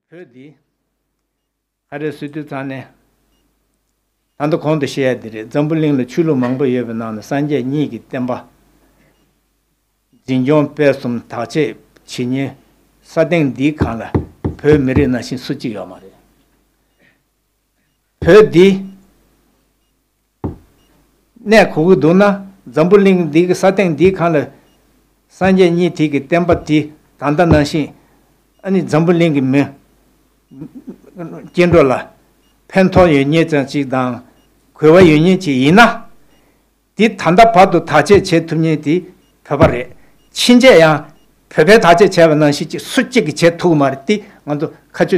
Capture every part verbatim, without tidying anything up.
བོད་འདི་ག་རེ་ཟེར་དུས་ཙང་ནས། ད་ལྟ་གོང་དུ་བཤད་ཡ་འདི་རེད། འཛམ་བུ་གླིང་ལ་ཆོས་ལུགས་མང་པོ་ཡོད་པའི་ནང་ནས་སངས་རྒྱས་གཉིས་ཀྱི་བསྟན་པ་འཛིན་སྐྱོང་སྤེལ་གསུམ་དག་ཆེད་བྱེད་མཁན་ས་སྟེང་འདིའི་སྒང་ལ་བོད་མི་རིགས་ནང་བཞིན་སུ་གཅིག་ཡོད་མ་རེད། བོད་འདི་གནས་དགོས་ཀྱི་འདུག་ན། འཛམ་བུ་གླིང་འདི་གི་ས་སྟེང་འདིའི་སྒང་ལ་སངས་རྒྱས་གཉིས་དེ་གི་བསྟན་པ་འདི་ད་ལྟ་ནང་བཞིན། ཨ་ནི་འཛམ་བུ་གླིང་གི་མི་སྐྱེ་འགྲོ་ལ་ཕན་ཐོགས་ཡོད་མཁན་ཙམ་ཅིག་དང་གོ་བ་ཡོད་མཁན་ཅིག་ཡིན་ན། འདི་ད་ལྟ་བར་དུ་དར་ཆེད་བྱེད་ཐུབ་མཁན་དེ་བོད་པ་རེད། ཕྱིན་ཆད་ཡང་བོད་པས་དར་ཆེད་བྱས་པ་ནང་བཞིན་ཅིག་སུ་གཅིག་གིས་བྱེད་ཐུབ་ཀྱི་མ་རེད། དེ་ང་ཚོ་ཁ་ཆུ་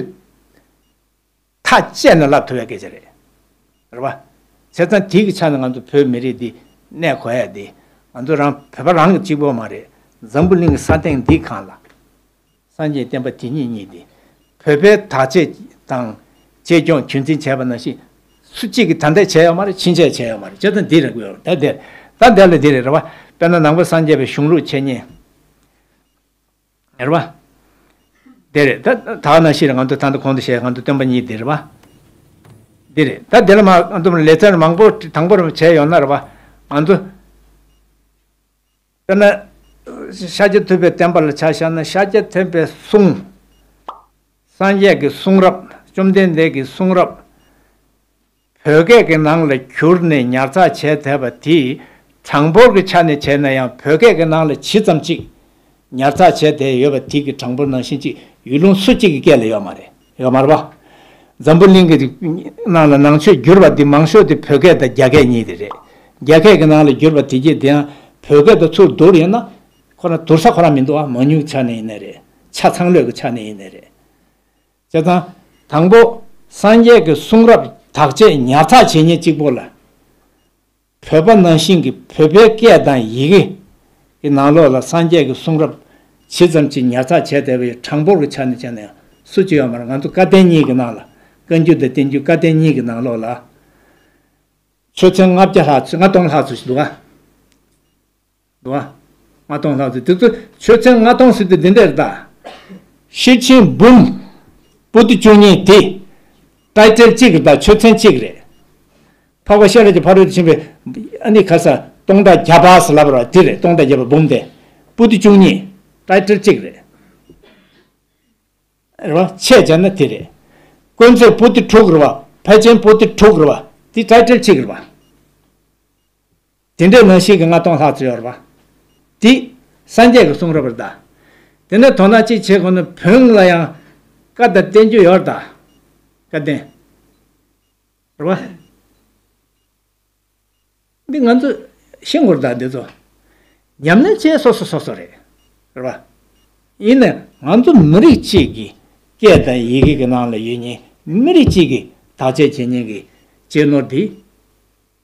ཐག་བཅད་ནས་ལབ་ཐུབ་པའི་སྐད་ཆ་རེད། རེད་པ། བྱས་ཙང་དེ་གི་ཆ་ནས་ང་ཚོ་བོད་མི་རིགས་འདི་གནས་དགོས་ཡ་འདི་ང་ཚོ་རང་བོད་པ་རང་གི་གཅིག་པོ་མ་རེད། འཛམ་བུ་གླིང་གི་ས་སྟེང་འདི་སྒང་ལ་སངས་རྒྱས་བསྟན་པ་དེ་ཉིད་གཉིས་འདི་བོད་པས་དར་ཆེད་དང་གཅེས་སྐྱོང་རྒྱུན་འཛིན་བྱས་པ་ནང་བཞིན་སུ་གཅིག་གིས་ད་ལྟ་བྱས་ཡོད་མ་རེད། ཕྱིན་ཆད་བྱས་ཡོད་མ་རེད། བྱས་ཙང་འདི་རེད་དགོས་ཡོད་ད་འདིར་ད་འདིར་ལ་འདི་རེད། རེད་པ། དཔེར་ན་ནང་པ་སངས་རྒྱས་པའི་གཞུང་ལུགས་འཆད་ཉན། རེད་པ། དེ་རེད། ད་ད་ག་ནང་བཞིན་རེད། ང་ཚོ་ད་ལྟ་གོང་དུ་བཤད་ང་ཚོ་སྟོན་པ་གཉིས་དེ་རེད་པ། འདི་རེད། ད་དེ་ལ་མ་ང་ཚོ་ལེ་ཚན་མང་པོ་དང་པོར་བྱས་ཡོང་ན་རེད་པ། ང་ཚོ་དཔེར་ན་ཤཱཀྱ་ཐུབ་པའི་བསྟན་པ་ལ་ཆ་བཞག་ན་ཤཱཀྱ་ཐུབ་པའི་གསུང་། སངས་རྒྱས་ཀྱི་གསུང་རབ། བཅོམ་ལྡན་འདས་ཀྱི་གསུང་རབ། བོད་སྐད་ཀྱི་ནང་ལ་བསྒྱུར་ནས་ཉར་ཚགས་བྱས་བསྡད་པ་དེ་གྲངས་འབོར་གྱི་ཆ་ནས་བྱས་ན་ཡང་བོད་སྐད་ཀྱི་ནང་ལ་ཇི་ཙམ་ཅིག་ཉར་ཚགས་བྱས་བསྡད་ཡོད་པ་དེ་གི་གྲངས་འབོར་ནང་བཞིན་ཅིག་ཡུལ་ལུང་སུ་གཅིག་གི་སྐད་ལ་ཡོད་མ་རེད། ཡོད་མ་རེད་པ། འཛམ་བུ་གླིང་གི་ནང་ལ་ནང་ཆོས་བསྒྱུར་བ་དེ་མང་ཤོས་དེ་བོད་སྐད་དང་རྒྱ་སྐད་གཉིས་དེ་རེད། རྒྱ་སྐད་ཀྱི་ནང་ལ་བསྒྱུར་བ་དེ་གྱད་དེ་ཡང་བོད་སྐད་དང་ཚུར་བསྡུར་ཡིན་ན་ཁོ་རང་བསྡུར་ས་ཁོ་རང་མི་འདུག་ཨ། མང་ཉུང་ཆ་ནས་ཡིན་ནའི་རེད། ཆ་ཚང་ལོས་ཀྱི་ཆ་ནས་ཡིན་ནའི་རེད། བྱས་ཙང་དང་པོ་སངས་རྒྱས་ཀྱི་གསུང་རབ་དག་ཆེད་ཉར་ཚགས་བྱེད་མཁན་གཅིག་པོ་ལ། བོད་པ་ནང་བཞིན་གྱི་བོད་པའི་སྐད་དང་ཡི་གེ་གི་ནང་ལོགས་ལ་སངས་རྒྱས་ཀྱི་གསུང་རབ་ཇི་ཙམ་ཅིག་ཉར་ཚགས་བྱས་བསྡད་པའི་གྲངས་འབོར་གྱི་ཆ་ནས་བྱས་ན་ཡང་སུ་གཅིག་ཡོད་མ་རེད། ང་ཚོ་བཀའ་བསྟན་གཉིས་ཀྱི་ནང་ལ་བཀའ་འགྱུར་དང་བསྟན་འགྱུར་བཀའ་བསྟན་གཉིས་ཀྱི་ནང་ལོགས་ལ་ཆོས་ཚན་ལྔ་བརྒྱ་ལྷག་ཙམ་ལྔ་སྟོང་ལྷག་ཙམ་ཞིག་འདུག་ག་འདུག་ག་ལྔ་སྟོང་ལྷག་ཙམ། དེ་ཚོ་ཆོས་ཚན་ལྔ་སྟོང་ཟེར་དུས་འདི་འདྲ་རེད་ད། ཤེར་ཕྱིན་འབུམ་པོ་ཏི་བཅུ་གཉིས་དེ་ཊའི་ཊལ་གཅིག་རེད་ད། ཆོས་ཚན་གཅིག་རེད། འཕགས་པ་ཤེས་རབ་ཀྱི་ཕ་རོལ་ཏུ་ཕྱིན་པའི་ཨ་ནི་ག་ས་སྟོང་ཕྲག་བརྒྱ་པ་ཟེར་ལབ་པ་རེད་པ། དེ་རེད། སྟོང་ཕྲག་བརྒྱ་པ་འབུམ་དེ་པོ་ཏི་བཅུ་གཉིས་ཊའི་ཊལ་གཅིག་རེད། རེད་པ། ཆེད་བྱས་ན་དེ་རེད། དཀོན་མཆོག་པོ་ཏི་དྲུག་རེད་པ། ཕལ་ཆེན་པོ་ཏི་དྲུག་རེད་པ། དེ་ཊའི་ཊལ་གཅིག་རེད་པ། དེ་འདྲའི་ནང་བཞིན་གྱི་ལྔ་སྟོང་ལྷག་ཙམ་ཡོད་རེད་པ། དེ་སངས་རྒྱས་ཀྱི་གསུང་རབ་རེད་ད། དེ་ནས་དོ་སྣང་གཅིག་བྱེད་དགོས་ན་བོན་ལ་ཡང་བཀའ་དང་བསྟན་འགྱུར་ཡོད་རེད་ད། བཀའ་བསྟན། རེད་པ། འདི་ང་ཚོས་ཤེས་དགོས་རེད་ད་འདི་ཚོ། ཉམས་ལེན་བྱེད་སོ་སོ་སོ་སོ་རེད། རེད་པ། ཡིན་ནའི་ང་ཚོ་མི་རིགས་གཅིག་གི་སྐད་དང་ཡི་གེ་གི་ནང་ལ་ཡོད་མཁན་མི་རིགས་གཅིག་གི་བདག་གཅེས་བྱེད་མཁན་གྱི་གཅེས་ནོར་འདི་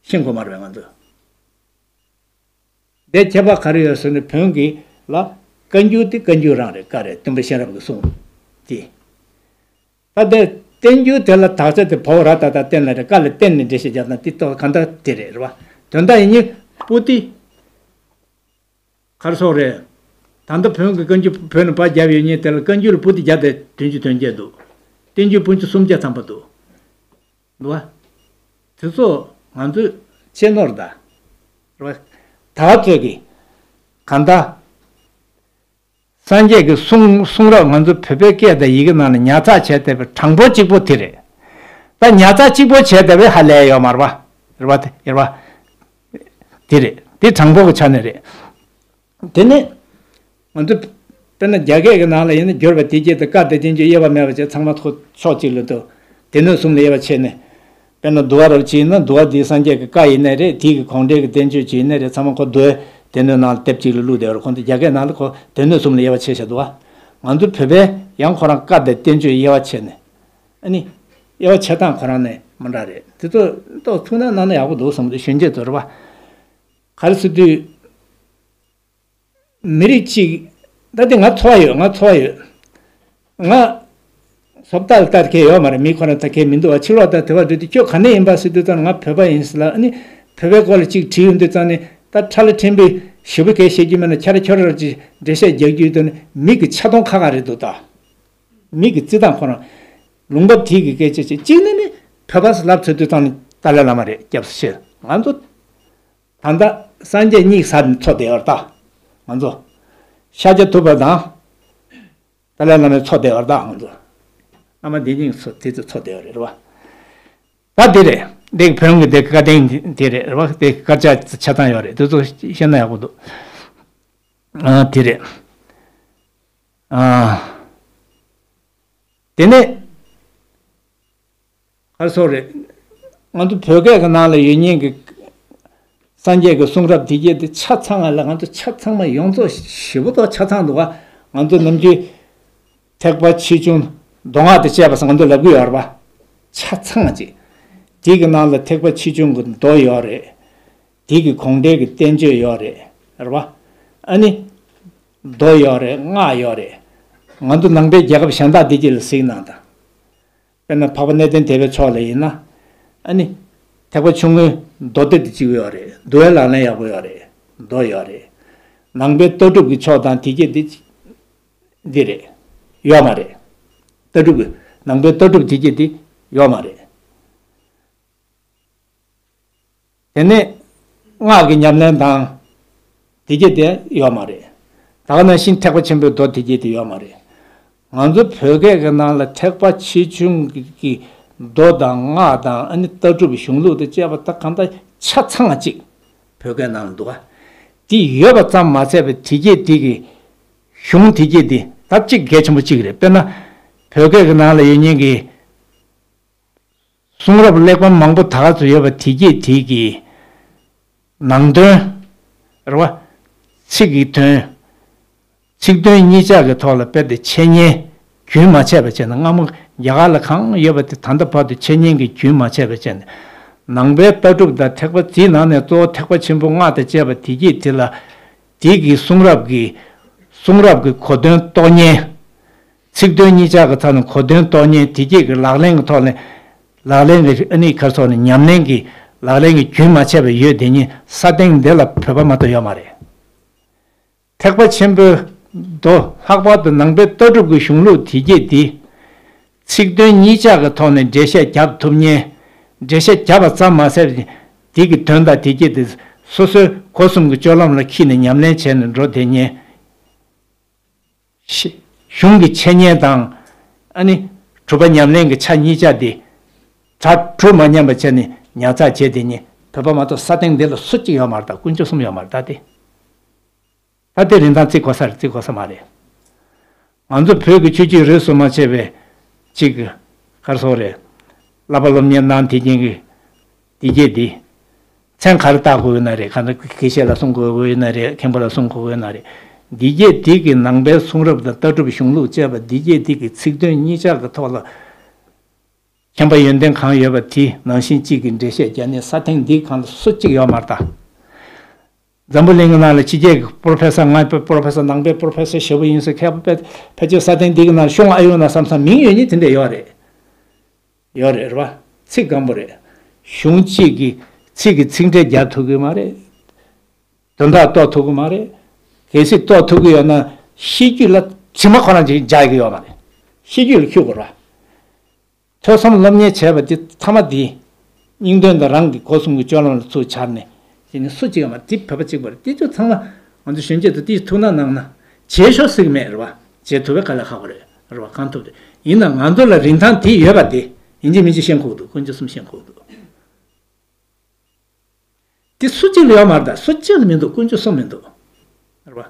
ཤེས་དགོས་མ་རེད་པས་ང་ཚོས། དེ་ཁྱད་པར་ག་རེ་ཡོད་ཟེར་ན་བོན་གྱི་ལ་བཀའ་འགྱུར་དེ་བཀའ་འགྱུར་རང་རེད། བཀའ་རེད། སྟོན་པ་གཤེན་རབ་ཀྱི་གསུང་དེ། ད་དེ་བསྟན་འགྱུར་དེ་ལ་དག་ཆ་དེ་བོ་ར་ཏ་ཏ་བསྟན་ལ་རེད། བཀའ་ལ་བསྟན་ནས་འགྲེལ་བཤད་རྒྱག་སྟངས་དེ་ལྟ་བ་གང་ལྟར་དེ་རེད། རེད་པ། དོན་དག་ཡིན་ཉིན་པོ་ཏི་ག་རེ་སོགས་རེད། ད་ལྟ་བོན་གྱི་བཀའ་འགྱུར་བོད་ནས་ཕར་བརྒྱབ་ཡོད་མཁན་དེ་ལ་བཀའ་འགྱུར་ལ་པོ་ཏི་བརྒྱ་དང་བདུན་ཅུ་དོན་བརྒྱད་འདུག་བསྟན་འགྱུར་པོ་ཏི་སུམ་བརྒྱ་ཐམ་པ་འདུག་འདུག་པ། དེ་ཚོ་ང་ཚོའི་གཅེས་ནོར་ད། རེད་པ། ད་ཚོད་ཀྱི་གང་ལྟར་སངས་རྒྱས་ཀྱི་གསུང་གསུང་རབ་ང་ཚོ་བོད་པའི་སྐད་དང་ཡི་གེ་ནང་ལ་ཉར་ཚགས་བྱས་བསྡད་པའི་གྲངས་འབོར་གཅིག་པོ་དེ་རེད། ད་ཉར་ཚགས་གཅིག་པོ་བྱས་བསྡད་པའི་ཧ་ལས་ཡོད་མ་རེད་པ། རེད་པ། དེ་རེད་པ། དེ་རེད། དེ་གྲངས་འབོར་གྱི་ཆ་ནས་རེད། དེ་ནས་ང་ཚོ་དཔེར་ན་རྒྱ་སྐད་ཀྱི་ནང་ལ་ཡིན་ན་བསྒྱུར་བ་དེ་སྐད་དུ་བཀའ་དང་བསྟན་བཅོས་དབྱེ་བ་མེད་པ་བྱས་ཚང་མ་ཐོ་ཕྱོགས་གཅིག་ལ་འདུ། སྡེ་སྣོད་གསུམ་ལ་དབྱེ་བ་ཕྱེ་ནས། དཔེར་ན་འདུལ་བ་རབ་བྱེད་ཡིན་ན་འདུལ་བ་འདི་སངས་རྒྱས་ཀྱི་བཀའ་ཡིན་ནའི་རེད། དེའི་གི་གོང་འདྲེན་གྱི་བསྟན་བཅོས་ཅིག་ཡིན་ནའི་རེད། ཚང་མ་ཁོ་འདུལ་བའི་སྡེ་སྣོད་ནང་ལ་དེབ་གཅིག་ལ་བླུགས་བསྡད་ཡོད་རེད། ཁོང་ཚོ་རྒྱ་སྐད་ནང་ལ་ཁོ་སྡེ་སྣོད་གསུམ་ལ་དབྱེ་བ་ཕྱེ་བཞག་འདུག་པ། ང་ཚོ་བོད་པས་ཡང་ཁོ་རང་བཀའ་དང་བསྟན་བཅོས་དབྱེ་བ་ཕྱེ་ནས། ཨ་ནི། དབྱེ་བ་ཕྱེ་སྟངས་ཁོ་རང་ནས་མི་འདྲ་རེད། དེ་ཚོ་ཏོག་ཐུགས་སྣང་གནང་ན་ཡག་པོ་འདུག་བསམ་གི་འདུག་གཞོན་སྐྱེས་ཚོ་རེད་པ། ག་རེ་ཟེར་དུས། མི་རིགས་གཅིག་ད་དེ་ང་ཚོར་བ་ཡོད། ང་ཚོར་བ་ཡོད། ང་བཟོ་ལྟ་ལ་ལྟ་མཁན་ཡོད་མ་རེད། མི་ཁོ་ན་ལྟ་མཁན་མི་འདུག་པ། ཕྱི་ལོགས་ལྟ་དེ་བ་འགྲོ་དུས་ཁྱོད་ག་ནས་ཡིན་པ་ཟེར་དུས་ཙམ་ང་བོད་པ་ཡིན་ཟེར་ལ། ཨ་ནི་བོད་པའི་སྐོར་ལ་གཅིག་དྲིས་ཡོང་དུས་ཙམ་ནས་ད་ཁྲ་ལ་ཕྲན་བུ་ཞེ་པོ་གས་བཤད་རྒྱུ་མེད་ན་ཁྱ་ར་ཁྱོ་ར་ཅིག་འགྲེལ་བཤད་རྒྱག་རྒྱུ་དེ་ནི་མི་གི་ཆ་མཐོང་ཁ་ཁ་རེད་འདུག་ད། མི་གི་རྩིས་སྟངས་ཁོ་རང་ལུང་པ་དེ་གི་སྐད་ཆ་བྱེད། གཅིག་ནི་ནི་བོད་པ་ལབ་ཚོད་དུས་ཙང་ནི་ཏཱ་ལའི་བླ་མ་རེད། སྐྱབས་སུ་མཆི། ང་ཚོ་ད་ལྟ་སངས་རྒྱས་གཉིད་སད་ནས་འཚོ་བསྡད་ཡོད་རེད་ད། ང་ཚོ་ཤཱཀྱ་ཐུབ་པ་དང་ཏཱ་ལའི་བླ་མས་འཚོ་བསྡད་ཡོད་རེད་ད། ང་ཚོ་བླ་མ་འདི་གཉིས་འཚོ་དེ་ཚོ་འཚོ་བསྡད་ཡོད་རེད་རེད་བ། ད་འདི་རེད། འདི་བོན་གྱི་འདི་བཀའ་བསྟན་འདི་རེད་རེད་བ། དེ་དཀར་ཆག་ཆ་ཚང་ཡོད་རེད། དེ་ཚོ་བཤད་ན་ཡག་པོ་འདུག། ཨ་དེ་རེད། ཨ། དེ་ནས་ག་རེ་ཟེར་དགོས་རེད། ང་ཚོ་བོད་སྐད་ཀྱི་ནང་ལ་ཡོད་མཁན་གྱི་སངས་རྒྱས་ཀྱི་གསུང་རབ་དེ་གྱད་དེ་ཆ་ཚང་བ་ལ་ང་ཚོ་ཆ་ཚང་མ་ཡོངས་རྫོགས་ཞེ་པོ་ཏོག་ཆ་ཚང་འདུག་ག། ང་ཚོ་ནམ་རྒྱུན་ཐེག་པ་ཆེ་ཆུང་མདོ་སྔགས་དང་བཅས་པ་སོགས་ང་ཚོ་ལབ་ཀྱི་ཡོད་རེད་པ། ཆ་ཚང་བ་ཅིག། དེ་གི་ནང་ལ་ཐེག་པ་ཆེ་ཆུང་གི་མདོ་ཡོད་རེད། དེ་གི་དགོངས་འགྲེལ་གྱི་བསྟན་བཅོས་ཡོད་རེད། རེད་པ། ཨ་ནི། མདོ་ཡོད་རེད། སྔགས་ཡོད་རེད། ང་ཚོ་ནང་པའི་རྒྱལ་ཁབ་གཞན་དག་འདི་གྱད་ལ་གཟིགས་གནང་དང་། དཔེར་ན་འཕགས་པ་གནས་བརྟན་སྡེ་པའི་ཕྱོགས་ལ་ཡིན་ན། ཨ་ནི། ཐེག་པ་ཆུང་ངུའི་མདོ་སྡེ་འདི་གཅིག་ཡོད་རེད། འདུལ་བའི་ལག་ལེན་ཡག་པོ་ཡོད་རེད། མདོ་ཡོད་རེད། ནང་པའི་ལྟ་གྲུབ་ཀྱི་ཕྱོགས་དང་དེ་གྱད་འདི། འདི་རེད། ཡོད་མ་རེད། ལྟ་གྲུབ་ཀྱི་ནང་པའི་ལྟ་གྲུབ་དེ་གྱད་འདི་ཡོད་མ་རེད། དེ་ནས་སྔགས་ཀྱི་ཉམས་ལེན་དང་དེ་གྱད་དེ་ཡོད་མ་རེད། ད་ག་ནང་བཞིན་ཐེག་པ་ཆེན་པོའི་མདོ་དེ་གྱད་དེ་ཡོད་མ་རེད། ང་ཚོ་བོད་སྐད་ཀྱི་ནང་ལ་ཐེག་པ་ཆེ་ཆུང་གི་མདོ་དང་སྔགས་དང་ཨ་ནི་ལྟ་གྲུབ་གཞུང་ལུགས་དང་བཅས་པ་ད་གང་ལྟར་ཆ་ཚང་བ་གཅིག་བོད་སྐད་ནང་ལ་འདུག་ག། དེ་ཡོད་པ་ཙམ་མ་ཚད་པའི་དེ་གྱད་དེ་གི་གཞུང་དེ་གྱད་དེ་ད་གཅིག་གལ་ཆེན་པོ་གཅིག་རེད། དཔེར་ན་བོད་སྐད་ཀྱི་ནང་ལ་ཡོད་མཁན་གྱི་གསུང་རབ་གླེགས་བམ་མང་པོ་ད་ག་ཚོད་ཡོད་པ་དེ་གྱད་དེ་གི་ནང་དོན། རེད་བ། ཚིག་གི་དོན། ཚིག་དོན་གཉིས་ཆ་གི་ཐོག་ལ་དཔེ་དེ་འཆད་ཉན་རྒྱུན་མ་ཆད་པ་བྱས་ནས། སྔ་མོ་རྒྱ་གར་ལ་གང་ཡོད་པ་དེ་ད་ལྟ་བར་དུ་འཆད་ཉན་གྱི་རྒྱུན་མ་ཆད་པ་བྱས་ནས། ནང་པའི་ལྟ་གྲུབ་དང་ཐེག་པ་དེའི་ནང་ནས་གཙོ་བོ་ཐེག་པ་ཆེན་པོ་སྔགས་དང་བཅས་པ་དེ་གྱད་དེ་ལ། དེ་གི་གསུང་རབ་ཀྱི། གསུང་རབ་ཀྱི་གོ་དོན་རྟོགས་ཉན། ཚིག་དོན་གཉིས་ཆ་གི་ཐོག་ནས་གོ་དོན་རྟོགས་ཉན་དེ་གྱད་ཀྱི་ལག་ལེན་གྱི་ཐོག་ནས། ལག་ལེན་གྱི་ཨ་ནི་ག་རེ་ཟེར་དགོས་རེད། ཉམས་ལེན་གྱི་ལག་ལེན་གྱི་རྒྱུན་མ་ཆད་པ་ཡོད་དེ་ཉིད་ས་སྟེང་འདི་ལ་བོད་པ་མ་གཏོགས་ཡོད་མ་རེད། ཐེག་པ་ཆེན་པོའི་མདོ། ལྷག་པར་དུ་ནང་པའི་ལྟ་གྲུབ་ཀྱི་གཞུང་ལུགས་དེ་གྱད་དེ། ཚིག་དོན་གཉིས་ཆ་གི་ཐོག་ནས་འགྲེལ་བཤད་རྒྱབ་ཐུབ་ཉན། འགྲེལ་བཤད་རྒྱབ་པ་ཙམ་མ་ཟད། དེ་གི་དོན་དང་དེ་གྱད་དེ་སོ་སོའི་སྒོ་གསུམ་གྱི་སྤྱོད་ལམ་ལ་འཁྱེར་ནས་ཉམས་ལེན་བྱས་ནས་འགྲོ་བསྡད་ཉན། གཞུང་གི་འཆད་ཉན་དང་། ཨ་ནི་གྲུབ་པ་ཉམས་ལེན་གྱི་ཆ་གཉིས་ཆ་དེ་གྲ་གྲུ་མ་ཉམས་པ་བྱས་ནས་ཉར་ཚགས་བྱས་དེ་ཉིད་བོད་པ་མ་གཏོགས་ས་སྟེང་འདི་ལ་སུ་གཅིག་ཡོད་མ་རེད། ད་དཀོན་མཆོག་གསུམ་ཡོད་མ་རེད། ད་དེ། ད་དེ་རིན་ཐང་བརྩི་དགོས་ས་རེད། བརྩི་དགོས་ས་མ་རེད། ང་ཚོ་བོད་ཀྱི་ཆོས་བརྒྱུད་རིས་སུ་མ་ཆད་པའི་གཅིག་གི་ག་རེ་ཟེར་དགོས་རེད། བསླབ་པ་སློབ་གཉེར་གནང་བསྡད་མཁན་གྱི་དེ་གྱད་དེ། མཚན་ག་རེ་བཏགས་དགོས་ཡོད་ན་རེད། གང་ལྟར་དགེ་བཤེས་ལ་གསུང་དགོས་ཡོད་ན་རེད། མཁན་པོ་ལ་གསུང་དགོས་ཡོད་ན་རེད། འདི་གྱད་འདི་གི་ནང་པའི་གསུང་རབ་དང་ལྟ་གྲུབ་གཞུང་ལུགས་བཅས་པ་འདི་གྱད་འདི་གི་ཚིག་དོན་གཉིས་ཆ་གི་ཐོག་ལ། མཁྱེན་པ་ཡོན་ཏན་གང་ཡོད་པ་དེ་ནང་བཞིན་གཅིག་གི་འགྲེལ་བཤད་རྒྱག་ནས་ས་སྟེང་འདི་གང་ལ་སུ་གཅིག་ཡོད་མ་རེད་ད། འཛམ་བུ་གླིང་གི་ནང་ལ་ཕྱི་རྒྱལ་གྱི་པོ་རོ་ཕེ་སར། ང་པོ་རོ་ཕེ་སར། ནང་པའི་པོ་རོ་ཕེ་སར་ཞེ་པོ་ཡིན་ཟེར་མཁན་པོ་ཕལ་ཆེར་ས་སྟེང་འདི་གི་ནང་ཤོང་ཨ་ཡོད་ན་བསམ་བསམ། མིང་ཡོད་མཁན་དེ་འདྲ་ཡོད་རེད། ཡོད་རེད། རེད་བ། ཚིག་སྐམ་པོ་རེད། གཞུང་གཅིག་གི་ཚིག་གི་ཚིག་འགྲེལ་རྒྱག་ཐུབ་ཀྱི་མ་རེད། དོན་དག་རྟོགས་ཐུབ་ཀྱི་མ་རེད། གལ་སྲིད་རྟོགས་ཐུབ་ཀྱི་ཡོད་ན་ཤེས་རྒྱུད་ལ་དྲི་མ་ཁོ་རང་ཅིག་འཇགས་ཀྱི་ཡོད་མ་རེད། ཤེས་རྒྱུད་ལ་འཁྱུད་དགོས་རེད་བ། ཐོས་བསམ་སློབ་གཉེར་བྱས་པ་འདི་ཐ་མ་འདི། སྙིང་དོན་དང་རང་གི་སྒོ་གསུམ་གྱི་སྤྱོད་ལམ་ལ་ཚུར་འབྱར་ནས། དེ་ནི་སུ་གཅིག་ཡོད་མ་རེད། འདི་བོད་པ་གཅིག་པ་རེད། དེ་ཚོ་ཚང་མ་ང་ཚོ་གཞོན་སྐྱེས་ཚོ་དེ་ཐུགས་སྣང་གནང་ན། བྱེད་ཤོག་ཟེར་གྱི་མེད་རེད་བ། བྱེད་ཐུབ་པའི་དཀའ་ལས་ཁག་པོ་རེད། རེད་བ། གང་ཐུབ་དེ་ཡིན་ན་ང་ཚོ་ལ་རིན་ཐང་དེ་ཡོད་པ་དེ་ཡིན་གཅིག་མིན་གཅིག་ཤེས་དགོས་འདུག། དཀོན་མཆོག་གསུམ་ཤེས་དགོས་འདུག། དེ་སུ་གཅིག་ལ་ཡོད་མ་རེད། ད་སུ་གཅིག་ལ་མི་འདུག། དཀོན་མཆོག་གསུམ་མི་འདུག། རེད་བ།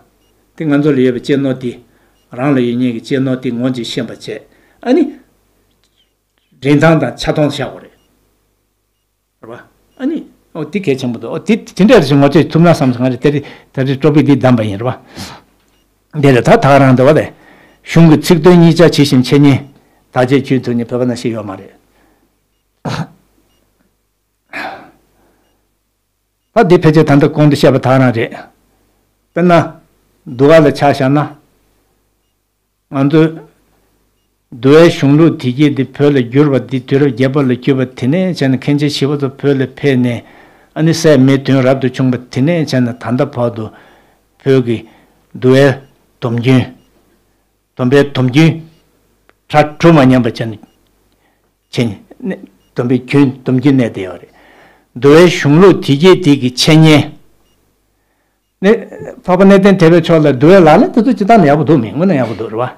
དེ་ང་ཚོ་ལ་ཡོད་པའི་གཅེས་ནོར་དེ། རང་ལ་ཡོད་མཁན་གྱི་གཅེས་ནོར་དེ་ངོས་འཛིན་ཤེས་པ་བྱས། ཨ་ནི། རིན་ཐང་དང་ཆ་མཐོང་བཞག་དགོས་རེད། རེད་བ། ཨ་ནི། ཨོ་དེ་གལ་ཆེན་པོ་འདུག། ཨོ་དེ་དེ་འདྲ་རེ་ཞིག་ངོ་སྤྲོད་ཐུབ་ན་བསམ་སོང་། ང་རེ་དེ་རེ་ད་རེ་ཀྲོ་པིག་འདི་བདམས་པ་ཡིན། རེད་བ། འདི་རེད། ད་ད་ག་རང་འདུག་བ་ལས། གཞུང་གི་ཚིག་དོན་གཉིས་ཆ་ཇི་བཞིན་འཆད་ཉན་བདག་གཅེས་རྒྱུན་མཐུད་ནས་བོད་པ་ནང་བཞིན་ཡོད་མ་རེད། ད་འདི་ཕལ་ཆེར་ད་ལྟ་གོང་དུ་བཤད་པ་དག་རང་རེད། དཔེར་ན། འདུལ་བ་ལ་ཆ་བཞག་ན། ང་ཚོས་འདུལ་བའི་གཞུང་ལུགས་དེ་གྱད་འདི་བོད་ལ་བསྒྱུར་བ་འདི། དུས་རབས་བརྒྱད་པ་ལ་བསྒྱུར་བ་དེ་ནས་བྱས་ནས་མཁན་ཆེན་ཞི་བ་འཚོ་བོད་ལ་ཕེབས་ནས། ཨ་ནི་སྲས་མི་བདུན་རབ་ཏུ་བྱུང་བ་དེ་ནས་བྱས་ནས་ད་ལྟ་བར་དུ་བོད་ཀྱི་འདུལ་བའི་སྡོམ་རྒྱུན། སྡོམ་པའི་སྡོམ་རྒྱུན། གྲ་གྲུ་མ་ཉམས་པ་བྱས་ནས་འཆད་ཉན་ནི་སྡོམ་པའི་རྒྱུན་སྡོམ་རྒྱུན་གནས་བསྡད་ཡོད་རེད། འདུལ་བའི་གཞུང་ལུགས་འདི་སྐད་འདི་གི་འཆད་ཉན། ནི། འཕགས་པ་གནས་བརྟན་དད་པའི་ཕྱོགས་ལ་འདུལ་བའི་ལག་ལེན་དེ་ཚོ་ཇི་ལྟར་ན་ཡག་པོ་འདུག་མི་དངོས་གནས་ཡག་པོ་འདུག་རེད་བ།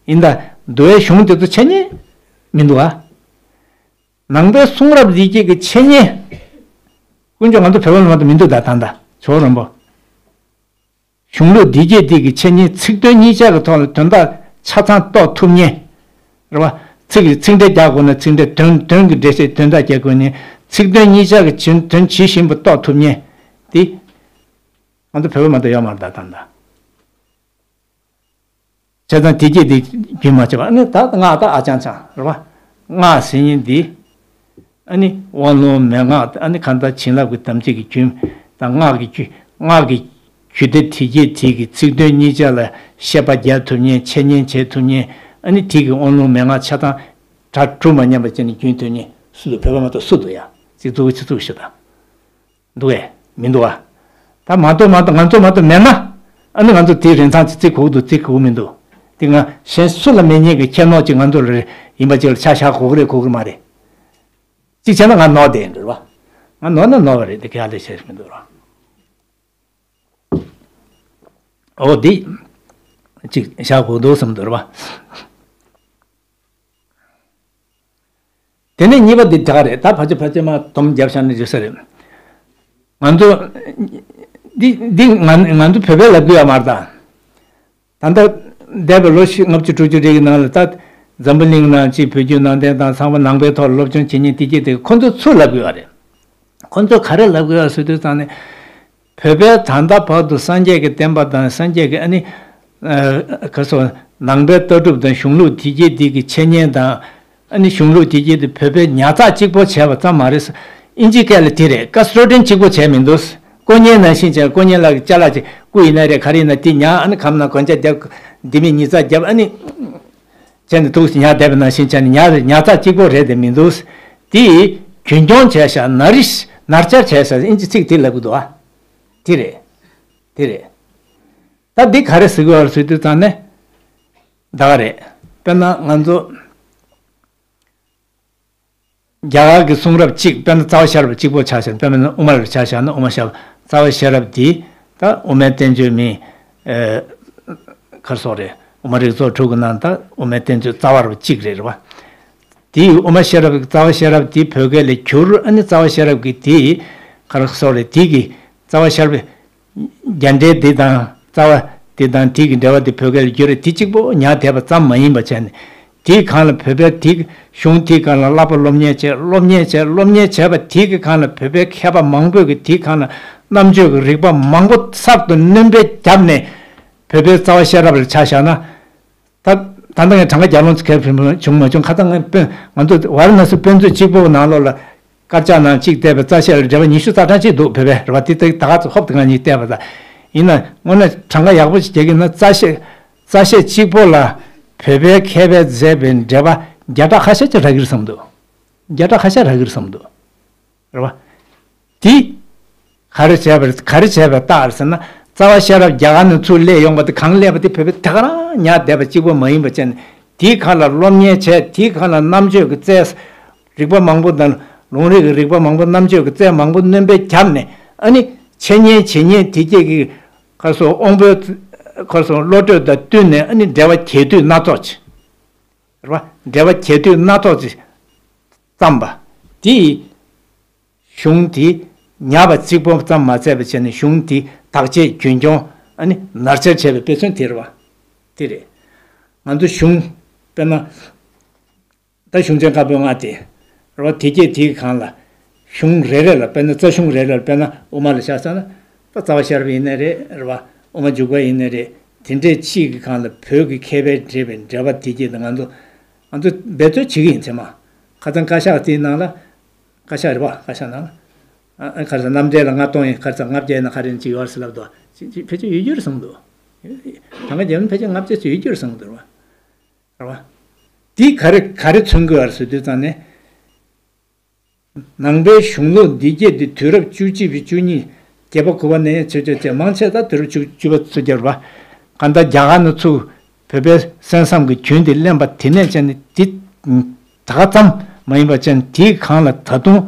ཡིན་ད། འདུལ་བའི་གཞུང་དེ་ཚོ་འཆད་ཉན་མི་འདུག་ཨ། ནང་པའི་གསུང་རབ་འདི་སྐད་ཀྱི་འཆད་ཉན། དཀོན་མཆོག་ང་ཚོ་བོད་པ་ལ་མ་གཏོགས་མི་འདུག་ད་ད་ད་ཇོ་བོ་རིན་པོ། གཞུང་ལུགས་འདི་སྐད་འདི་གི་འཆད་ཉན་ཚིག་དོན་གཉིས་ཆ་གི་ཐོག་ལ་དོན་དག་ཆ་ཚང་རྟོགས་ཐུབ་ཉན། རེད་བ། ཚིག་གི་ཚིག་འགྲེལ་རྒྱག་དགོས་ན་ཚིག་འགྲེལ་དོན་དོན་གྱི་འགྲེལ་བཤད་དོན་དག་རྒྱག་དགོས་ན་ཚིག་དོན་གཉིས་ཆ་གི་དོན་དོན་ཇི་བཞིན་པ་རྟོགས་ཐུབ་ཉན། འདི། ང་ཚོ་བོད་པ་མ་གཏོགས་ཡོད་མ་རེད་ད་ད་ད། བྱས་ཙང་དེ་སྐད་དེ་རྒྱུན་མ་ཆད་པ་ཨ་ནི་ད་སྔགས་ད་ཨ་ཅང་ཅང་རེད་བ། སྔགས་ཟེར་མཁན་འདི། ཨ་ནི་དབང་ལུང་མན་ངག་ཨ་ནི་གང་ལྟར་བྱིན་རླབས་ཀྱི་དམ་ཚིག་གི་རྒྱུན་དང་སྔགས་ཀྱི་རྒྱུད་སྔགས་ཀྱི་རྒྱུད་སྡེ་དེ་སྐད་དེ་གི་ཚིག་དོན་གཉིས་ཆ་ལ་བཤད་པ་རྒྱག་ཐུབ་མཁན་འཆད་ཉན་བྱེད་ཐུབ་མཁན་ཨ་ནི་དེ་གི་དབང་ལུང་མན་ངག་ཆ་ཚང་གྲ་གྲུ་མ་ཉམས་པ་བྱས་ནས་རྒྱུན་མཐུད་མཁན་སུ་འདུག་བོད་པ་མ་གཏོགས་སུ་འདུག་ཡ། ཚིག་རྩུབ་ཚིག་རྩུབ་ཞིག་དང་། འདུག་གས་མི་འདུག་ཨ། ད་མ་གཏོགས་མ་གཏོགས་ང་ཚོ་མ་གཏོགས་མེད་ན། ཨ་ནི་ང་ཚོ་དེའི་རིན་ཐང་ཅིག་བརྩི་དགོས་འདུག་བརྩི་དགོས་མི་འདུག་དེ་ང་གཞན་སུ་ལ་མེད་མཁན་གྱི་ཁྱད་ནོར་ཅིག་ང་ཚོ་ལ་ཡིན་པ་ཅིག་ལ་ཆ་བཞག་དགོས་ཀྱི་རེད་དགོས་ཀྱི་མ་རེད། གཅིག་བྱས་ན་ང་ནོར་བསྡད་ཡིན་འགྲོ་རེད་བ། ང་ནོར་ན་ནོར་བ་རེད་དེ་ག་ལས་བྱས་མི་འདུག་ར། འོ་འདི། གཅིག་བཞག་དགོས་འདུག་བསམ་འདུག་ར་བ། དེ་ནས་གཉིས་པ་འདི་དེ་ག་རེད་ད་ཕལ་ཆེར་ཕལ་ཆེར་མ་སྡོམ་རྒྱབ་བཞག་ནས་བརྗོད་ས་རེད། ང་ཚོ། འདི་འདི་ང་ང་ཚོ་བོད་པའི་ལབ་དགོས་ཡ་མ་རེད་ད། ད་ལྟ་འདས་པའི་ལོ་བཞི་ལྔ་བཅུ་དྲུག་ཅུ་རེ་གི་ནང་ལ་ད་འཛམ་བུ་གླིང་ནང་གཅིག་བོད་བརྒྱུད་ནང་བསྟན་དང་ཚང་མ་ནང་པའི་ཐོག་ལ་སློབ་སྦྱོང་བྱེད་མཁན་དེ་གྱད་དེ་ཁོ་ཚོ་ཚུར་ལབ་དགོས་ཡ་རེད། ཁོ་ཚོ་ག་རེ་ལབ་དགོས་ཡ་ཟེར་དུས་ཙང་ནས། བོད་པའི་ད་ལྟ་བར་དུ་སངས་རྒྱས་ཀྱི་བསྟན་པ་དང་སངས་རྒྱས་ཀྱི་ཨ་ནི། ཨ་ག་སོ། ནང་པའི་ལྟ་གྲུབ་དང་གཞུང་ལུགས་དེ་གྱད་དེ་གི་འཆད་ཉན་དང་། ཨ་ནི་གཞུང་ལུགས་དེ་གྱད་དེ་བོད་པའི་ཉར་ཚགས་གཅིག་པོ་བྱས་པ་ཙམ་མ་རེད། ཨིན་ཇི་སྐད་ལ་དེ་རེད་ཀ་སི་ཊོ་ཌི་ཡན་གཅིག་པོ་བྱས་མི་འདུག་དཀོན་གཉེར་ནང་བཞིན་བྱས་དཀོན་གཉེར་ལགས་ཀྱི་ཅ་ལག་ཅིག་སྐུ་ཡིན་ན་རེད་ག་རེ་ཡིན་ན་དེ་ཉར་ཨ་ནི་གམ་ནང་གོན་ཆ་རྒྱབ་འདི་མི་ཉིས་རྩ་རྒྱབ་ཨ་ནི། བྱས་ནས་འདུག་ཉར་བསྡད་པ་ནང་བཞིན་བྱས་ནས་ཉར་ཉར་ཚགས་གཅིག་པོ་རེད་དེ་མི་འདུག་དེ་རྒྱུན་སྐྱོང་བྱས་ཤག་ནར་རིས་ནར་ཅར་བྱས་ཤག་ཨིན་ཇི་ཚིག་དེ་ལབ་གི་འདུག་ཨ། དེ་རེད། དེ་རེད། ད་འདི་ག་རེ་ཟེར་གི་ཡོད་ཟེར་དུས་ཙང་ནས། ད་ག་རེད། དཔེར་ན་ང་ཚོ། རྒྱ་གར་གྱི་གསུང་རབ་གཅིག་དཔེར་ན་རྩ་བ་ཤེས་རབ་གཅིག་པོ་ཆ་བཞག་ན་དཔེར་ན་དབུ་མ་རབ་ཆ་བཞག་ན་དབུ་མ་ཤེས་རབ་རྩ་བ་ཤེས་རབ་འདི་ད་དབུ་མའི་བསྟན་བཅོས་མིན། ཨེ། ག་རེ་ཟེར་དགོས་རེད་དབུ་མ་རིགས་ཚོགས་དྲུག་གི་ནང་ད་དབུ་མའི་བསྟན་བཅོས་རྩ་བ་རབ་གཅིག་རེད་རེད་བ། དེའི་དབུ་མ་ཤེས་རབ་ཀྱི་རྩ་བ་ཤེས་རབ་དེ་བོད་སྐད་ལ་བསྒྱུར་ཨ་ནི་རྩ་བ་ཤེས་རབ་ཀྱི་དེ་ག་རེ་ཟེར་དགོས་རེད་དེ་གི་རྩ་བ་ཤེས་རབ་རྒྱ་འགྲེལ་འདི་དང་རྩ་བ་འདི་དང་དེ་གི་འགྲེལ་པ་འདི་བོད་སྐད་ལ་བསྒྱུར་རེད་དེ་གཅིག་པོ་ཉར་བསྡད་པ་ཙམ་མ་ཡིན་པ་བྱས་ནས་དེའི་སྒང་ལ་བོད་པའི་དེ་གི་གཞུང་དེའི་སྒང་ལ་བསླབ་པ་སློབ་གཉེར་བྱས་སློབ་གཉེར་བྱས་སློབ་གཉེར་བྱས་པ་དེ་གི་སྒང་ལ་བོད་པའི་མཁས་པ་མང་པོས་ཀྱི་དེའི་སྒང་ལ་རྣམ་དཔྱོད་ཀྱི་རིག་པ་མང་པོ་གསར་དུ་སྣོན་པ་བརྒྱབ་ནས་བོད་པའི་རྩ་བ་ཤེས་རབ་ལ་ཆ་བཞག་ན། ད་ད་ལྟ་ངས་གྲངས་ཀ་རྒྱབ་ལོངས་ཁེལ་བྱུང་མ་བྱུང་ཁ་སང་ངས་དཔོན་ང་ཚོ་ཝཱ་ར་ཎ་སི་དཔོན་ཚོགས་གཅིག་པོ་ནང་ལོགས་ལ་དཀར་ཆག་ནང་གཅིག་བལྟས་པའི་རྩ་ཤེས་ལ་འགྲེལ་པ་ཉི་ཤུ་རྩ་གྲངས་གཅིག་འདུག་བོད་པའི་རེད་བ་དེ་ལྟར་ད་ག་ཚོད་ཧོབ་ཏེ་ང་གཉིས་བལྟས་པ་ད་ཡིན་ན་དངོས་གནས་གྲངས་ཀ་ཡག་པོ་ཞིག་རྒྱག་གི་ན་རྩ་ཤེས་རྩ་ཤེས་གཅིག་པོ་ལ་བོད་པའི་མཁས་པས་མཛད་པའི་འགྲེལ་པ་བརྒྱ་ཕྲག་ཁ་ཤས་ཅིག་རག་གི་རེད་བསམ་འདུག་བརྒྱ་ཕྲག་ཁ་ཤས་རག་གི་རེད་བསམ་འདུག་རེད་བ། དེ། ག་རེ་བྱས་པ་རེད་ག་རེ་བྱས་པའི་རྟགས་རེད་ཟེར་ན་རྩ་བ་ཤེས་རབ་རྒྱ་གར་ནས་ཚུར་སླེབས་ཡོང་བ་དེ་གང་སླེབས་པ་དེ་བོད་པའི་དེ་ག་རང་ཉར་བསྡད་པ་གཅིག་པོ་མ་ཡིན་པ་བྱས་ནས་དེའི་སྒང་ལ་སློབ་གཉེར་བྱས་དེའི་སྒང་ལ་རྣམ་དཔྱོད་ཀྱི་རྩལ། རིག་པ་མང་པོ་དང་ལུང་རིགས་ཀྱི་རིག་པ་མང་པོ་རྣམ་དཔྱོད་ཀྱི་རྩལ་མང་པོ་སྣོན་པ་བརྒྱབ་ནས་ཨ་ནི་འཆད་ཉན་བྱེད་ཉན་དེ་སྐད་ཀྱི་ག་སོ་དབང་པོའི་ག་སོ་བློ་གྲོས་དང་བསྟུན་ནས་ཨ་ནི་འགྲེལ་པ་གྱེར་དུས་སྣ་ཚོགས་ཀྱི་རེད་བ་འགྲེལ་པ་གྱེར་དུས་སྣ་ཚོགས་ཀྱི་བརྩམས་པ་དེ། གཞུང་དེ་ཉར་བ་གཅིག་པོ་ཙམ་མ་ཚད་པ་བྱས་ནས་གཞུང་དེ་དག་ཆའི་རྒྱུན་སྐྱོང་ཨ་ནི་ནར་འཆར་བྱས་པའི་དཔེ་མཚོན་དེ་རེད་བ། དེ་རེད། ང་ཚོ་གཞུང་དཔེར་ན་ད་གཞུང་ཆེན་བཀའ་པོད་ལྔ་དེ་རེད་བ་དེ་སྐད་དེའི་སྒང་ལ་གཞུང་རེ་རེ་ལ་དཔེར་ན་རྩ་གཞུང་རེ་རེ་ལ་དཔེར་ན་དབུ་མ་ལ་ཆ་བཞག་ན་ད་རྩ་བ་ཤེས་རབ་ཡིན་ནའི་རེད་རེད་བ་དབུ་མ་འཇུག་པ་ཡིན་ནའི་རེད་དེ་འདྲའི་གཅིག་གི་སྒང་ལ་བོད་ཀྱི་མཁས་པས་བྲིས་པའི་འགྲེལ་པ་དེ་སྐད་དེ་ང་ཚོ་ང་ཚོ་འབད་རྩོལ་བྱེད་ཀྱི་ཡིན་ཚད་མ་ཁ་སང་བཀའ་ཤག་དེའི་ནང་ལ། བཀའ་ཤག་རེད་པ། བཀའ་ཤག་ནང་ལ། ཨ་ཨ་ག་རེ་ཟེར་རྣམ་འགྲེལ་ལ་ལྔ་སྟོང་ཡིན་ག་རེ་ཟེར་ལྔ་བརྒྱ་ཡིན་ན་ག་རེ་ཡིན་ཅིག་ཡོད་རེད་ཟེར་ལབ་འདུག་ཅིག་ཅིག་ཕལ་ཆེར་ཡོད་རྒྱུ་རེད་བསམ་གྱི་འདུག་གྲངས་ཀ་རྒྱབ་ན་ཕལ་ཆེར་ལྔ་བརྒྱ་ཙམ་ཡོད་རྒྱུ་རེད་བསམ་གྱི་འདུག་རེད་པ། རེད་པ། འདི་ག་རེ་ག་རེ་མཚོན་གྱི་ཡོད་རེད་ཟེར་དུས་ཙང་ནས། ནང་པའི་གཞུང་ལུགས་འདི་སྐད་འདི་དུས་རབས་བཅུ་གཅིག་པའི་བཅུ་གཉིས་བརྒྱད་པ་དགུ་པ་ནས་ཆོས་ཆོས་ཆོས་མང་ཆེ་ད་དུས་རབས་བཅུ་བཅུ་པ་ཚུ་རྒྱབ་རེད་པ། གང་ལྟར་རྒྱ་གར་ནས་ཚུར། བོད་པའི་གསན་བསམ་གྱི་རྒྱུན་དེ་ལེན་པ་དེ་ནས་བྱས་ནས་དེ་ད་ག་ཙམ་མ་ཡིན་པ་བྱས་ནས་དེའི་སྒང་ལ་ད་དུང་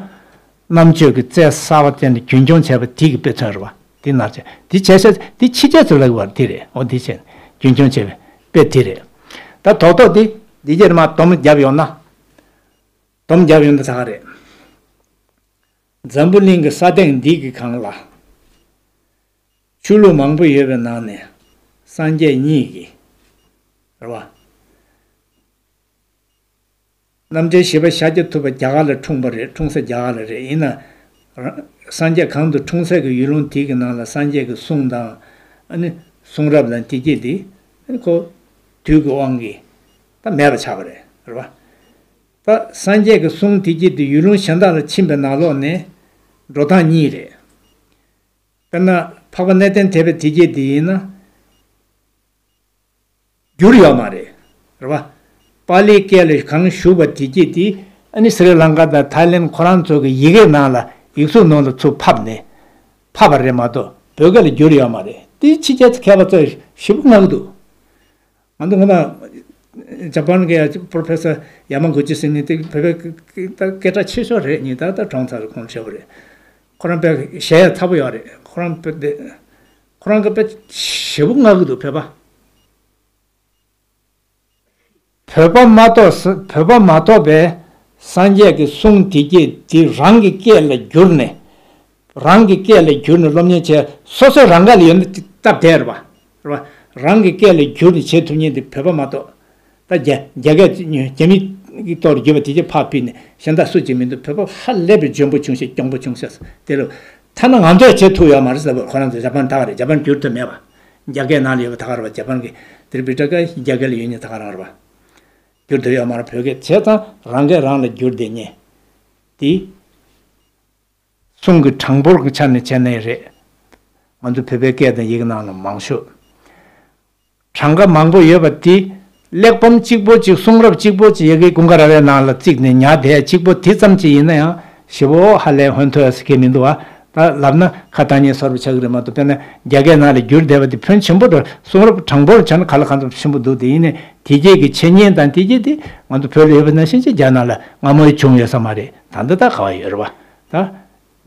རྣམ་དཔྱོད་ཀྱི་རྩལ་གསར་པ་བསྟན་ནས་རྒྱུན་སྐྱོང་བྱས་པ་དེ་གི་དཔེ་མཚོན་རེད་བ། དེ་ནར་བྱས་དེ་བྱས་ཤག་དེ་ཕྱི་རྒྱལ་ཚོ་ལ་བར་དེ་རེད། འོ་དེ་བྱས་ནས་རྒྱུན་སྐྱོང་བྱས་པའི་དཔེ་དེ་རེད། ད་རྡོག་རྡོག་དེ་འདི་རྗེས་མ་སྡོམ་བརྒྱབ་ཡོང་ན། སྡོམ་བརྒྱབ་ཡོང་ན་ད་ག་རེད། འཛམ་བུ་གླིང་གི་ས་སྟེང་འདི་གི་སྒང་ལ། ཆོས་ལུགས་མང་པོ་ཡོད་པའི་ནང་ནས་སངས་རྒྱས་གཉིས་ཀྱི། རེད་བ། རྣམ་འདྲེན་བཞི་པ་ཤཱཀྱ་ཐུབ་པ་རྒྱ་གར་ལ་འཁྲུངས་པ་རེད། འཁྲུངས་ས་རྒྱ་གར་ལ་རེད། ཡིན་ན། ར- སངས་རྒྱས་གང་དུ་འཁྲུངས་ས་གི་ཡུལ་ལུང་དེ་གི་ནང་ལ་སངས་རྒྱས་ཀྱི་གསུང་དང་། ཨ་ནི་གསུང་རབ་དང་དེ་སྐད་དེ། ཨ་ནི་ཁོ་དུས་ཀྱི་དབང་གིས་ད་མེད་པ་ཆགས་པ་རེད། རེད་བ། ད་སངས་རྒྱས་ཀྱི་གསུང་དེ་སྐད་དེ་ཡུལ་ལུང་གཞན་དག་ལ་ཕྱིན་པའི་ནང་ལོགས་ནས་འགྲོ་སྟངས་གཉིས་རེད། དཔེར་ན་འཕགས་པ་གནས་བརྟན་དེ་བས་དེ་སྐད་དེ་ཡིན་ན། འགྱུར་ཡོད་མ་རེད། རེད་བ། པཱ་ལིའི་སྐད་ལ་གང་བཞུགས་པ་དེ་སྐད་དེ་ཨ་ནི་སི་རི་ལང་ཀ་དང་ཐའི་ལེན་ཁོ་རང་ཚོ་གི་ཡི་གེ་ནང་ལ་ཡིག་གཟུགས་ནང་ལ་ཚུར་ཕབ་ནས་ཕབ་པ་རེད་མ་གཏོགས་བོད་སྐད་ལ་འགྱུར་ཡོད་མ་རེད། དེ་ཕྱི་རྒྱལ་མཁས་པ་ཚོས་ཞེ་པོ་ངག་གི་འདུག་ང་ཚོ་སྔོན་མ་ཇ་པན་གི་ཡ་པོ་རོ་ཕེ་སར་ཡ་མ་གུ་ཅི་ཟེར་མཁན་དེ་བོད་པའི་སྐད་གྲགས་ཆེ་ཤོས་རེད། ཉིན་ལྟར་ལྟར་གྲོངས་ཚར་རེད། ཁོང་བྱས་པ་རེད། ཁོ་རང་དཔེ་ཞལ་ཡ་ཚ་པོ་ཡོད་རེད། ཁོ་རང་དཔེ་དེ་ཁོ་རང་གི་དཔེ་ཞེ་པོ་ངག་གི་འདུག་བོད་པ། བོད་པ་མ་གཏོགས་ས- བོད་པ་མ་གཏོགས་པའི་སངས་རྒྱས་ཀྱི་གསུང་དེ་སྐད་དེ་རང་གི་སྐད་ལ་བསྒྱུར་ནས། རང་གི་སྐད་ལ་བསྒྱུར་ནས་སློབ་གཉེར་བྱས། སོ་སོའི་རང་སྐད་ལ་ཡོད་ན་སྟབས་བདེ་རེད་པ། རེད་པ། རང་གི་སྐད་ལ་བསྒྱུར་ནས་བྱེད་ཐུབ་མཁན་དེ་བོད་པ་མ་གཏོགས། ད་རྒྱ- རྒྱ་སྐད་རྒྱ་མི་གི་ཐོག་ལ་བསྒྱུར་བ་དེ་རྗེས་ཕར་ཕུད་ནས་གཞན་དག་སུ་གཅིག་མི་འདུག་བོད་པ་ཧ་ལས་པའི་འཇོན་པོ་བྱུང་ཤག་སྐྱོ་པོ་བྱུང་ཤག་དེ་ལ་ཐ་ན་ང་ཚོས་བྱེད་ཐུབ་ཡོད་མ་རེད་ཟེར་བ། ཁོ་རང་ཚོ་ཇ་པན་ད་ག་རེད། ཇ་པན་བསྒྱུར་ཐུབ་མེད་པ། རྒྱ་སྐད་ནང་ལ་ཡོད་པ་ད་ག་རེད་པ། ཇ་པན་གི་དེར་བི་ཊ་ཀ་རྒྱ་སྐད་ལ་ཡོད་མཁན་ད་ག་རང་རེད་པ། བསྒྱུར་ཐུབ་ཡོད་མ་རེད། བོད་སྐད་བྱས་ཙང་རང་སྐད་རང་ལ་བསྒྱུར་བསྡད་མཁན་དེ། གསུང་གི་གྲངས་འབོར་གྱི་ཆ་ནས་བྱས་ནའི་རེད། ང་ཚོ་བོད་པའི་སྐད་དང་ཡི་གེ་ནང་ལ་མང་ཤོས། གྲངས་ཀ་མང་པོ་ཡོད་པ་དེ། གླེགས་བམ་གཅིག་པོ་གཅིག་གསུང་རབ་གཅིག་པོ་གཅིག་ཡ་གི་ཀུན་དགའ་ར་བའི་ནང་ལ་བརྩིགས་ནས་ཉར་བསྡད་གཅིག་པོ་དེ་ཙམ་གཅིག་ཡིན་ན་ཡང་ཞེ་པོ་ཧ་ལས་ཧོན་ཐོར་ཡ་ཟེར་མཁན་མི་འདུག་བ། ད་ལབ་ན་ཁ་བཏང་ཉན་སོར་བ་ཆགས་ཀྱི་རེད་མ་གཏོགས། དཔེར་ན་རྒྱ་སྐད་ནང་ལ་བསྒྱུར་བསྡད་པ་དེ་ཕོན་ཆེན་པོ་འགྲོ། གསུང་རབ་གྲངས་འབོར་བྱས་ན་ག་ལ་གང་ཙམ་ཆེན་པོ་འདུག་དེ་ཡིན་ནའི་དེ་རྗེས་ཀྱི་འཆད་ཉན་དང་དེ་རྗེས་དེ་ང་ཚོ་བོད་ལ་ཡོད་པ་ནང་བཞིན་ཅིག་རྒྱ་ནག་ལ་སྔ་མོ་ཡི་བྱུང་ཡོད་ས་མ་རེད། ད་ལྟ་ད་ག་བ་ཡོད་རེད་བ། ད་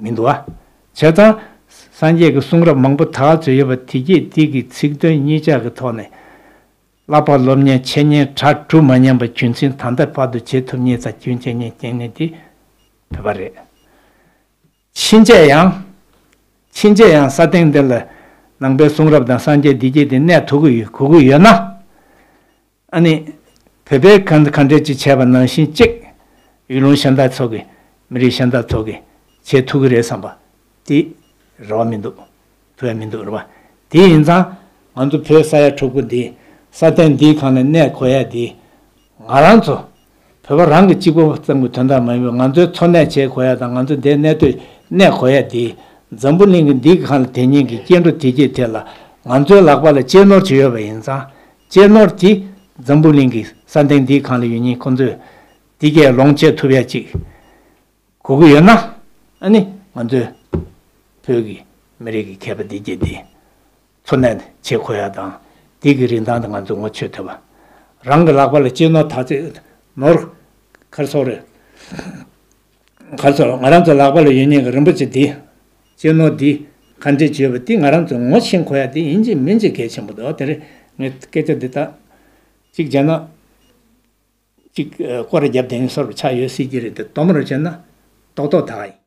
མི་འདུག་བ། བྱས་ཙང་སངས་རྒྱས་ཀྱི་གསུང་རབ་མང་པོ་ད་ག་ཚོད་ཡོད་པ་དེ་རྗེས་དེ་གི་ཚིག་དོན་གཉིས་ཆ་གི་ཐོག་ནས། བསླབ་པ་སློབ་གཉེར་འཆད་ཉན་གྲ་སྒྲིག་མ་ཉམས་པ་རྒྱུན་འཛིན་ད་ལྟ་བར་དུ་བྱེད་ཐུབ་མཁན་ཙམ་རྒྱུན་འཆད་ཉན་རྐྱེན་ནི་དེ་བོད་པ་རེད། ཕྱིན་ཆད་ཡང་། ཕྱིན་ཆད་ཡང་ས་སྟེང་འདི་ལ་ནང་པའི་གསུང་རབ་དང་སངས་རྒྱས་འདི་སྐད་དེ་གནས་ཐུབ་ཀྱི་ཡོད་དགོས་ཀྱི་ཡོད་ན། ཨ་ནི། བོད་པས་གང་ག་འདྲ་ཅིག་བྱས་པ་ནང་བཞིན་གཅིག་ཡུལ་ལུང་གཞན་དག་ཚོ་གི། མི་རིགས་གཞན་དག་ཚོ་གི་བྱེད་ཐུབ་ཀྱི་རེད་བསམ་པ། དེ་རེ་བ་མི་འདུག་ཐུབ་ཡ་མི་འདུག་རེད་བ། དེ་ཡིན་ཙང་། ང་ཚོ་བོད་ས་ཡ་དྲུག་པོ་འདི། ས་སྟེང་འདིའི་སྒང་ལ་གནས་དགོས་ཡ་འདི། ང་རང་ཚོ། བོད་པ་རང་གི་གཅིག་པོ་ཙམ་གྱི་དོན་དག་མ་ཡིན་པར། ང་ཚོའི་འཚོ་གནས་བྱེད་དགོས་ཡ་དང་། ང་ཚོ་འདིར་གནས་སྡོད་གནས་དགོས་ཡ་འདི། འཛམ་བུ་གླིང་གི་འདིའི་སྒང་ལ་དེ་ཉིད་ཀྱི་སྐྱེ་འགྲོ་དེ་སྐྱེས་དེ་ལ། ང་ཚོའི་ལག་པ་ལ་གཅེས་ནོར་ཅིག་ཡོད་པ་ཡིན་ཙང་། གཅེས་ནོར་དེ་འཛམ་བུ་གླིང་གི་ས་སྟེང་འདིའི་སྒང་ལ་ཡོད་མཁན་ཁོང་ཚོས་དེ་གས་ལོངས་སྤྱོད་ཐུབ་ཡ་ཅིག་དགོས་ཀྱི་ཡོད་ན། ཨ་ནི་ང་ཚོའི་བོད་ཀྱི་མི་རིགས་ཀྱི་མཁས་པ་འདི་སྐད་འདི་འཚོ་གནས་བྱེད་དགོས་ཡ་དང་། འདི་གི་རིན་ཐང་དེ་ང་ཚོས་ངོ་ཆོད་ཐུབ་པ། རང་གི་ལག་པ་ལ་གཅེས་ནོར་དག་ཅིག་ནོར་ག་རེ་ཟེར་དགོས་རེད། ག་རེ་ཟེར། ང་རང་ཚོ་ལག་པ་ལ་ཡོད་མཁན་གྱི་རིན་པོ་ཆེ་འདི། གཅེས་ནོར་འདི་ག་འདྲས་ཅིག་ཡོད་པ་འདི་ང་རང་ཚོས་ངོ་ཤེས་དགོས་ཡ་དེ་ཡིན་གཅིག་མིན་གཅིག་གལ་ཆེན་པོ་འདུག་དེ་རིང་ངས་སྐད་ཆ་འདི་ད་གཅིག་བྱས་ན། གཅིག་སྐོར་ར་བརྒྱབ་བསྡད་མཁན་བཟོ་འདྲ་ཆགས་ཡོད་སྲིད་ཀྱི་རེད་དེ། དོ་མོ་ར་བྱས་ན་རྡོག་རྡོག་ད་ག་ཡིན།